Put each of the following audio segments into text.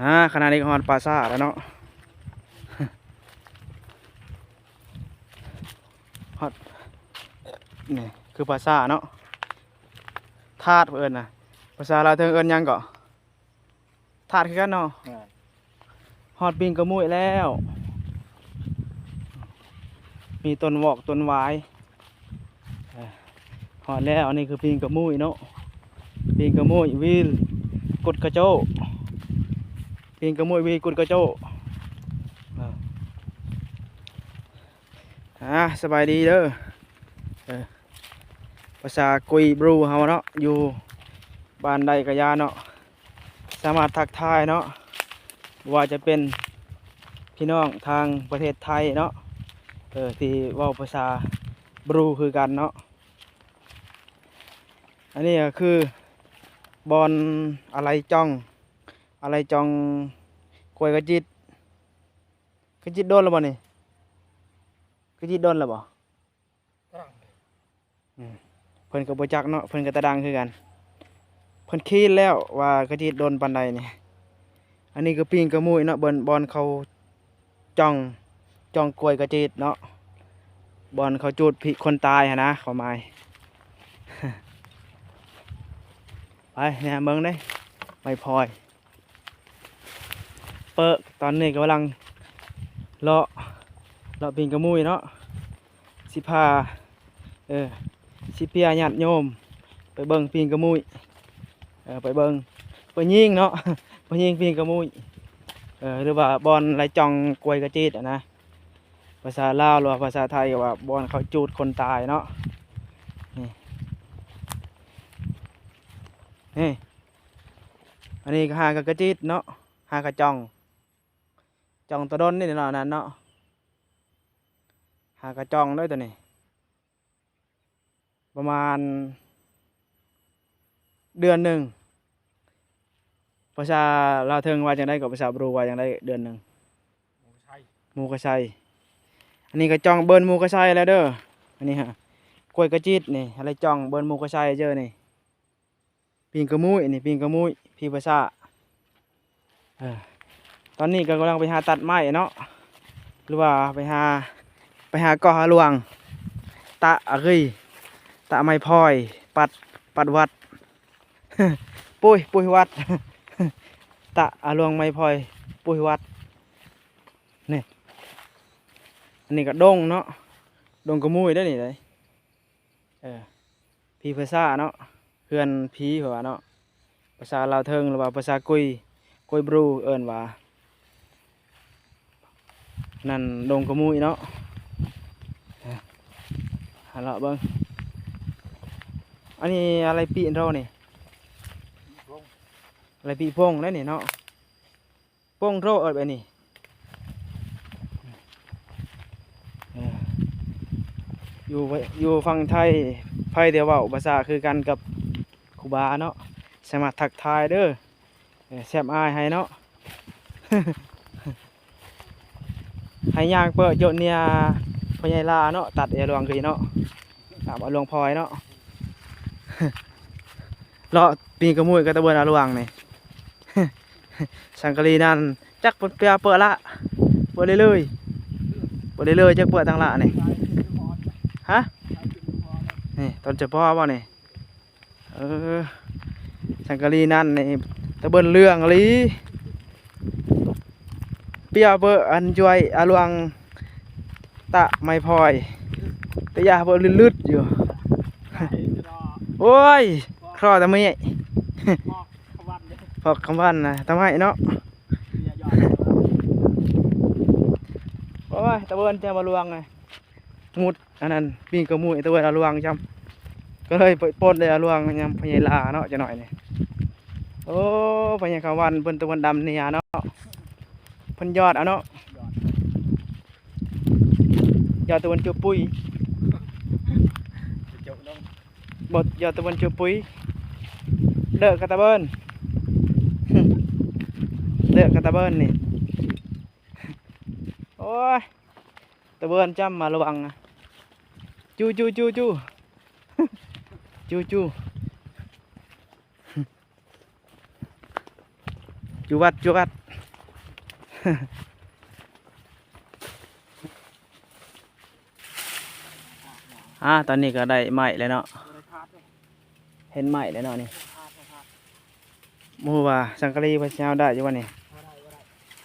ອ່າ ຂະນະນີ້ກໍຮອດປ່າຊ້າແລ້ວເນາະ ຮອດ ນີ້ຄືປ່າຊ້າເນາະ ທາດເພິ່ນນະ ພາສາລາວເທິງເອີ້ນຫຍັງເກາະ? ທາດຄືກັນເນາະ ແມ່ນ ຮອດປີງກະມຸ້ຍແລ້ວ ມີຕົ້ນວອກຕົ້ນຫວາຍ ເອີ ຮອດແລ້ວ ອັນນີ້ຄືປີງກະມຸ້ຍເນາະ ປີງກະມຸ້ຍ ວີລ ກຸດກະໂຈ້ ປີງກະມຸ້ຍ ວີລ ກຸດກະໂຈ້ ເອີ ອ່າ ສະບາຍດີເດີ ເອີ ພາສາກຸຍບຣູເຮົາເນາະ ຢູ່ບ້ານໃດກະຢ່າເນາະ ສາມາດທັກທາຍເນາະ ບໍ່ວ່າຈະເປັນພີ່ນ້ອງທາງປະເທດໄທເນາະ ເອີ ທີ່ເວົ້າພາສາບຣູຄືກັນເນາະ ອັນນີ້ກໍຄືບ່ອນອາໄລຈ່ອງ ອາໄລຈ່ອງກ້ວຍກະຈິດ ກະຈິດດົນແລ້ວບໍ່ນີ້? ກະຈິດດົນແລ້ວບໍ່? ອືມ ເພິ່ນກໍບໍ່ຈັກເນາະ ເພິ່ນກໍຕາດັງຄືກັນ ເພິ່ນຄີນແລ້ວວ່າກະຈິດດົນປານໃດນີ້ ອັນນີ້ກໍປີງກະມຸ້ຍເນາະ ບ່ອນ ບ່ອນເຂົາຈ່ອງ ຈ່ອງກ້ວຍກະຈິດເນາະ ບ່ອນເຂົາຈູດຜີຄົນຕາຍຫັ້ນນະ ຄວາມໝາຍ ໄປແນມເບິ່ງເດ້ ໄມ້ພອຍ ເປີ ຕອນນີ້ກຳລັງເລາະ ເລາະປີງກະມຸ້ຍເນາະ ຊິພາ ເອີ ຊິພາຍາດໂຍມໄປເບິ່ງປີງກະມຸ້ຍ ເອີ ໄປເບິ່ງ ໄປຍິງເນາະ ໄປຍິງປີງກະມຸ້ຍ ເອີ ຫຼືວ່າບ່ອນໄລຈ່ອງກ້ວຍກະຈິດຫັ້ນນະ ພາສາລາວ ຫຼືວ່າພາສາໄທກໍວ່າບ່ອນເຂົາຈູດຄົນຕາຍເນາະ ນີ້ ນີ້ ອັນນີ້ກໍຫາກະຈິດເນາະ ຫາກະຈ່ອງ ຈ່ອງຕະດົນນີ້ເນາະ ອັນນັ້ນເນາະ ຫາກະຈ່ອງເດີໂຕນີ້ ປະມານເດືອນໜຶ່ງ ພາສາລາວເທິງວ່າຈັ່ງໃດ ກັບພາສາບຣູວ່າຈັ່ງໃດ ເດືອນໜຶ່ງ ໝູກະໄຊ ໝູກະໄຊ ອັນນີ້ກະຈ່ອງເບິ່ນໝູກະໄຊແລ້ວເດີ ອັນນີ້ຫາ ກ້ວຍກະຈິດນີ້ ອາໄລຈ່ອງເບິ່ນໝູກະໄຊເຈີນີ້ ປີງກະມຸ້ຍນີ້ ປີງກະມຸ້ຍ ພີພາສາ ເອີ ຕອນນີ້ກໍກຳລັງໄປຫາຕັດໄມ້ເນາະ ຫຼືວ່າໄປຫາ ໄປຫາກໍຫາລວງ ຕະອາຣີ ຕະໄມ້ພອຍ ປັດ ປັດວັດ ປຸ້ຍ ປຸ້ຍວັດ ຕະອາລວງໄມ້ພອຍ ປຸ້ຍວັດ ນີ້ ອັນນີ້ກໍດົງເນາະ ດົງກະມຸ້ຍເດ້ນີ້ເດ້ ເອີ ຜີພາສາເນາະ ເຮືອນຜີເພິ່ນວ່າເນາະ ພາສາລາວເທິງ ຫຼືວ່າພາສາກຸຍ ກຸຍບຣູເອີ້ນວ່າ ນັ້ນດົງກະມຸ້ຍເນາະ ເອີ ຫາເລາະເບິ່ງ ອັນນີ້ອາໄລປີໂຣນີ້ ອາໄລປີໂພງໄດ໋ນີ້ເນາະ. ໂປ່ງໂທເອີ້ນແບບນີ້ ເອີ ຢູ່ ຢູ່ຝັ່ງໄທ ໃຜທີ່ເວົ້າພາສາຄືກັນກັບຄູບາເນາະ ສາມາດທັກທາຍເດີ ເອີ ແຊມອ້າຍໃຫ້ເນາະ ໃຫ້ຍ່າງເປີ້ໂຈະເນຍພໍ່ໃຫຍ່ລາເນາະ ຕັດແອຫຼວງຄືເນາະ ຕາມອາຫຼວງພອຍເນາະ ເລາະປີກະມຸ້ຍກະຕະເບີນອາຫຼວງນີ້. ສັງກະລີນັ້ນຈັກເປີ້ເປີ້ລະ ເປີ້ເລື້ອຍໆ ເປີ້ເລື້ອຍໆ ຈັກເປີ້ຕັ້ງລະນີ້ ຮະ ນີ້ຕົ້ນຈະພໍບໍ່ນີ້ ເອີ ສັງກະລີນັ້ນນີ້ຕະເບີນເລື່ອງອີ່ຫຼີ ເປີ້ເປີ້ອັນຈວຍອາຫຼວງ ຕະໄມ້ພອຍ ຕະຢາເບິ່ງລຶດໆຢູ່ ໂອ້ຍ ຄລໍຕະເມຍ ພອກຄຳວັນນະ ຕະໄມ້ເນາະ ໂອ້ຍ ຕະເບີນຈະມາລວງໄງ ມຸດອັນນັ້ນ ປີກະມຸ້ຍຕະເບີນອາຫຼວງຈຳ ກໍເລີຍໄປປົນໄດ້ອາຫຼວງຍາມພະຍາຍລາເນາະ ຈັກໜ້ອຍນີ້ ໂອ້ ພະຍາຍຄຳວັນເພິ່ນຕະເບີນດຳເນຍເນາະ ເພິ່ນຢອດເອົາເນາະ. ຢອດຕະເບີນຈູປຸຍ ບໍ່ ຢອດຕະເບີນຈູປຸຍ ເດີກະຕະເບີນ ເດີກະຕະເບີນນີ້ ໂອ້ຍ ຕະເບີນຈຳມາລະວັງນະ ຈູ ຈູ ຈູ ຈູ ຈູ ຈູ. ຈວດ ຈວດ. ອ່າ ຕອນນີ້ກໍໄດ້ໄມ້ແລ້ວເນາະ ເຫັນໄມ້ແລ້ວເນາະນີ້. ບໍ່ຮູ້ວ່າສັງກະລີເພິ່ນຊິເອົາໄດ້ຢູ່ບໍ່ນີ້?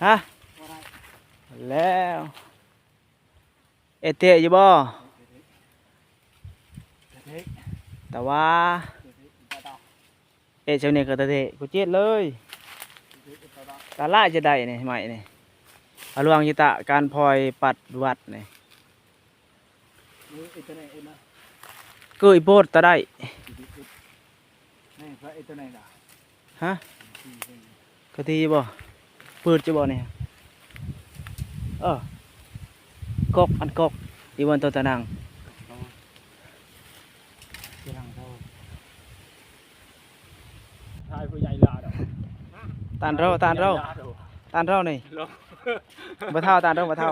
ຮະ? ແລ້ວ ເອເຕະຢູ່ບໍ່? ແຕ່ວ່າ ເອະ ຊ່ວງນີ້ກໍຕະເທະ ກູເຈັດເລີຍ ຕະຫຼາຍຈະໄດ້ນີ້ ໄມ້ນີ້ ອາລວງຢູ່ຕະການພອຍປັດວັດນີ້ ເກີຍໂພດຕະໄດ້. ຮະ? ກະທີບໍ່? ປືດຈະບໍ່ນີ້? ເອີ ກົກ ອັນກົກ ອີວັນໂຕຕະນັງ ທ່ານຜູ້ໃຫຍ່ລາວດອກ ຕານເຮົາ ຕານເຮົາ ຕານເຮົານີ້ ບໍ່ເຖົ້າ ຕານເຮົາບໍ່ເຖົ້າ.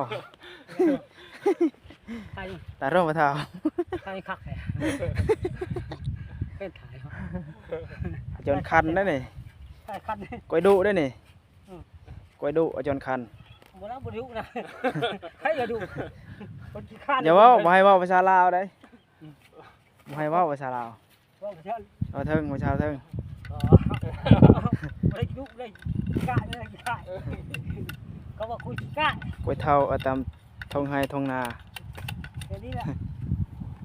ຕາໂຣງປະເຖົ້າ ໄທຄັກແທ້ ເປັນໄທ ອາຈອນຄັນໄດ໋ນີ້ ໄທຄັນ ກ້ວຍດຸໄດ໋ນີ້ ອືມ ກ້ວຍດຸອາຈອນຄັນ ບໍ່ລະ ບໍ່ດຸນະ ໃຜກໍດຸ ຄົນຂີ້ຄ້ານ ຢ່າເວົ້າ ບໍ່ໃຫ້ເວົ້າພາສາລາວໄດ໋ ອືມ ບໍ່ໃຫ້ເວົ້າພາສາລາວ. ເວົ້າເທິງ ເວົ້າເທິງ ບໍ່ຊາວເທິງ ອໍ ບໍ່ໄດ້ດຸ ບໍ່ໄດ້ຂີ້ຄ້ານ ບໍ່ໄດ້ຂີ້ຄ້ານ ເຂົາວ່າຄົນຂີ້ຄ້ານ ກ້ວຍເຖົ້າ ເອົາຕາມທົ່ງໄຮ່ທົ່ງນາ ແບບນີ້ແຫຼະ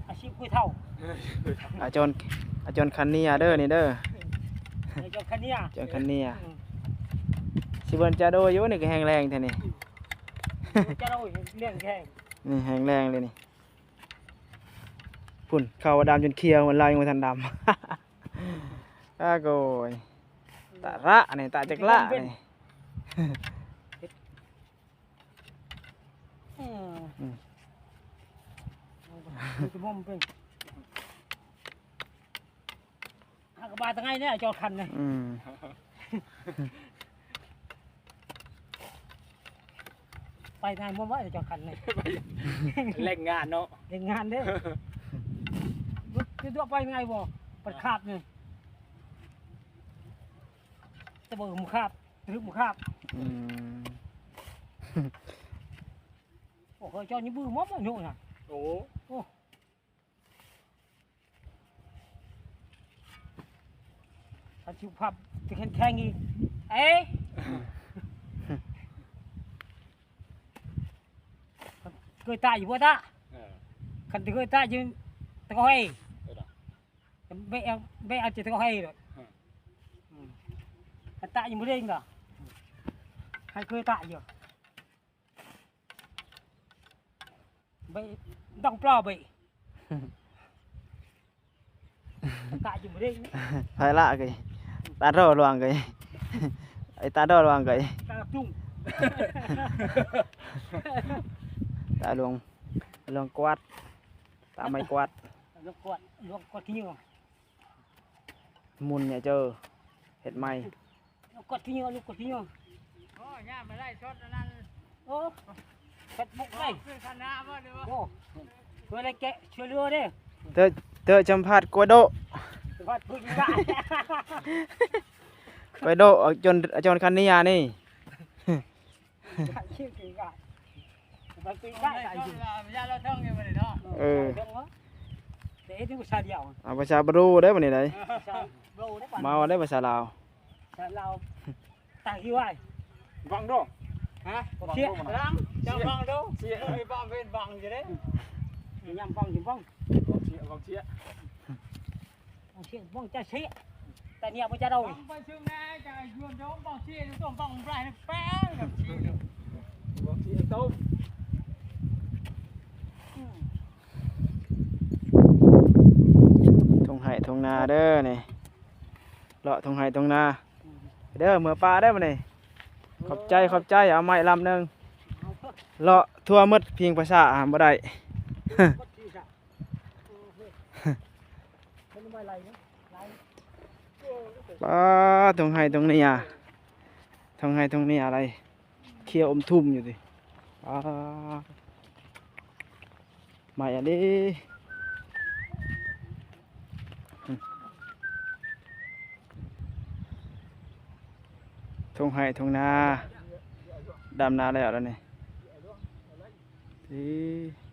ອາຊີບກ້ວຍເຖົ້າ ອາຈອນ ອາຈອນຄັນເນຍເດີ ນີ້ເດີ ອາຈອນຄັນເນຍ ອາຈອນຄັນເນຍ ອືມ ຊິເບິ່ງຈາໂດຢູ່ນີ້ ກໍແຮງແຮງແທ້ນີ້ ອືມ ຈາໂດແຮງແຮງ ນີ້ແຮງແຮງເລີຍນີ້. ພຸ້ນ ເຂົ້າດຳຈົນຂຽວ ມັນລາວຍັງບໍ່ທັນດຳ ອາໂກຍ ຕາລະນີ້ ຕາຈັກລະນີ້ ອືມ ອືມ ເປັນ ຫາກະບາດຕະໄງແດ່ ຈອດຄັນນີ້ ອືມ ໄປໄງບໍ່ໄດ້ ຈອດຄັນນີ້ ແລງງານເນາະ ແລງງານເດ້ ຈະຕົວະໄປໄງບໍ່ ປາດຄາບນີ້ ຕະເບີມາຄາບ ຖືກມາຄາບ ອືມ ໂອ້ ເຂົາເຈົ້າຍັງບືມບໍ່ ໂຍນນະ ໂອ້ ໂອ້ ຄັນສຸຂະພາບຈະເຂັ້ມແຂງອີກ ເອີ ເຄີຍຕາຍຢູ່ບໍ່ຕາ ເອີ ຄັນເຄີຍຕາຍຢູ່ຕະກອເຮ ເອີ ແບກເອົາ ແບກເອົາຈະຕະກອເຮໂລດ ເອີ ອືມ ຄັນຕາຍຢູ່ບໍ່ເດ້ງດອກ ໃຫ້ເຄີຍຕາຍຢູ່ ໄປດອງປລໍໄປ ຕາຢູ່ບໍ່ໄດ້ ໄປລະໄກ ຕາໂດລວງໄກ ໄອ້ຕາໂດລວງໄກ ຕາຈຸງ ຕາຫຼວງ ຫຼວງກວາດ ຕາໄມ້ກວາດ ຫຼວງກວາດ ຫຼວງກວາດຂີ້ເຫຍື້ອ ໝຸນເນຍເຈີ ເຮັດໃໝ່ ລູກກົດຂີ້ເຫຍື້ອ ລູກກົດຂີ້ເຫຍື້ອ ໂອ້ ຍາມມາໄລ່ຊົດອັນນັ້ນ ໂອ້ ເຟສບຸກເລີຍ ຄືຄະນະບໍ່ ຫຼືວ່າ ໂອ້ ເພື່ອໄດ້ແກະຊ່ວຍເຫຼືອເດ້ ເຕີ ເຕີຈຳພາດກວຍໂດ ຈຳພາດກວຍໂດ ກວຍໂດ ອາຈອນ ອາຈອນຄັນນີ້ຍານີ້ ເອີ ເອົາພາສາບຣູເດີ້ບັດນີ້ໄດ໋ ເມົາໄດ້ພາສາລາວ ພາສາລາວ ຕາງທີ່ໄວ້ ບັງດູ ຮະ ບັງດູ ເຈົ້າບັງດູ ເສຍເອີຍ ບັງເປັນບັງຢູ່ເດ້ ຍາມບັງຢູ່ບັງ ບັງເສຍ ບັງເສຍ ບໍ່ເສຍ ບໍ່ຈະເສຍ ແຕ່ເນຍບໍ່ຈະເອົາ ບັງໄປຊຶມແນ່ ຈະຍວນໂດມ ບັງເສຍ ໂຕມບັງໄປແປ້ງ ບັງເສຍ ໂຕມ ທົ່ງໄຮ່ທົ່ງນາເດີ້ນີ້ ເລາະທົ່ງໄຮ່ທົ່ງນາເດີ້ ເມືອປ່າເດີ້ມື້ນີ້ ຂອບໃຈ ຂອບໃຈ ເອົາໄມ້ລຳໜຶ່ງ ເລາະທົ່ວໝົດພິງປະສາຫາບໍ່ໄດ້. ປາ ທົ່ງໄຮ່ທົ່ງນາ ທົ່ງໄຮ່ທົ່ງນາໄລ ຂຽວອົມທຸ່ມຢູ່ຕິ ປາ ໄມ້ອັນນີ້. ທົ່ງໄຮ່ທົ່ງນາ ດຳນາແລ້ວແລ້ວນີ້ ນີ້